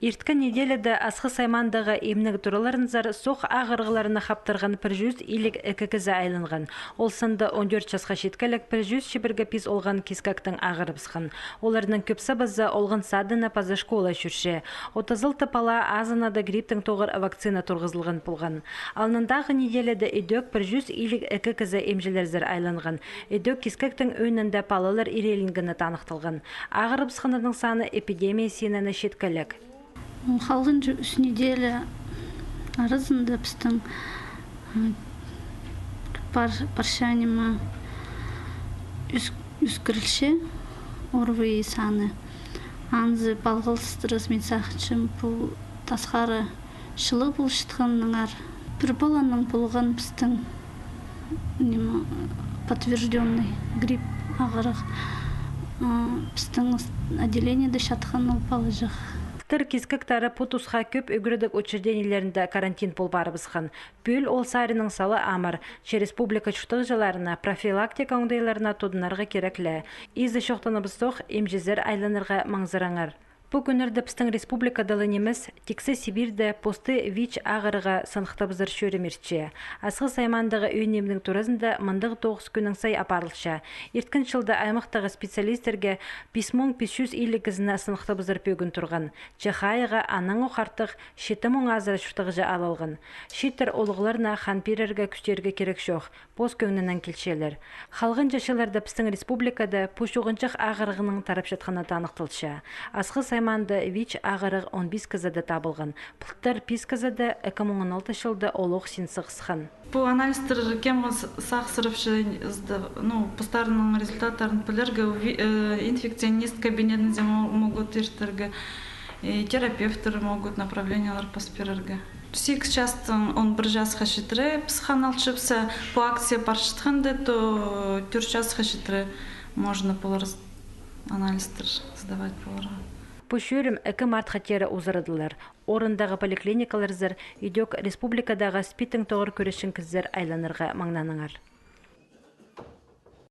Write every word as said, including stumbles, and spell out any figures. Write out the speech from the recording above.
Ирткен неделяда Асхыс аймаандағы эмнег тураларынзар сох ағырығларына хаптырған пір чӱс илиг ікі кізі айланған. Ол санда он тӧрт часха читкелек пір чӱс чибіргі пис олған кискектең ағырыбысхан. Оларның кӧп сабазы олған садына паза школа чӧрче. Отыс алты пала азынада грипптең тоғыр вакцина турғызылған полған. Алнындағы неделяда идӧк пір чӱс илиг ікі кізі эмҷілерзер айланған. Идӧк кискектің ӧӧнінде палалар иреелінгені таныхталған. Ағырыбысханнарның саны эпидемия синіне читкелек. Халғанҷы ӱс неделя аразында пістің, м, пар-, парча ниме ӧс-, ӧскірілче ОРВИ саны. Анзы палғалыстырыс, мин сағынчам, пу тасхары чылығ полчатханнаңар. Пір паланың полған пістің, ниме, подтверждённый грипп ағырығ. А, пістің отделениеде чатхан ол палаҷах. Тыр кискектері пу тусха кӧп ӱгредіг учреждениелерінде карантин пол парыбысхан. Пӱӱл ол саринаң сала амыр, че республика чуртағҷыларына профилактика оңдайларына тудынарға кирек ле. Изі чоохтаныбыстох, эмҷізер айланарға маңзыраңар. Пу кӱннерде пістің республикада ла нимес, тиксі Сибирьде посты ВИЧ ағырығға сыныхтабызар чӧрім иртче. Асхыс аймаандағы ӧӧн эмнің туразында мындағ тоғыс кӱннең сай апарылча. Ирткен чылда аймахтағы специалистерге пис муң пис чӱс илиг кізіні сыныхтабызар пӧгін турған. Че хайығға аннаң ох артых читі муң азыра чуртағҷы алылған. Чииттер улуғларына хан пирерге кӱстерге кирек чох, пос кӧңнінең килчелер. Халғанҷы чылларда пістің республикада пу чуғынҷах ағырығның тарапчатханы таныхталча. Асхыс аймаанда ВИЧ ағырығ он пис кізіде табылған. Пылтыр пис кізіде ікі муң он алты чылда олох син сығысхан. Пу анализтер кемге с-, сағыссырапча, сда-, ну, постарының результаттарын пілерге, ви-, э, инфекционист кабинетінзер мо-, могут иртерге, и терапевттер могут направлениелер пас пирерге. Сигіс частаң он пір часха читіре піс хан алчабыс, пу акция парчатханда, то тӧрт часха читіре можно полар с-, анализтер сдавать поларға. Пу чӧрім ікі мартха теере узарадылар. Орындағы поликлиникаларзар идӧк республикадағы СПИДтең тоғыр кӱресчең кізілер айланарға маңнаныңар.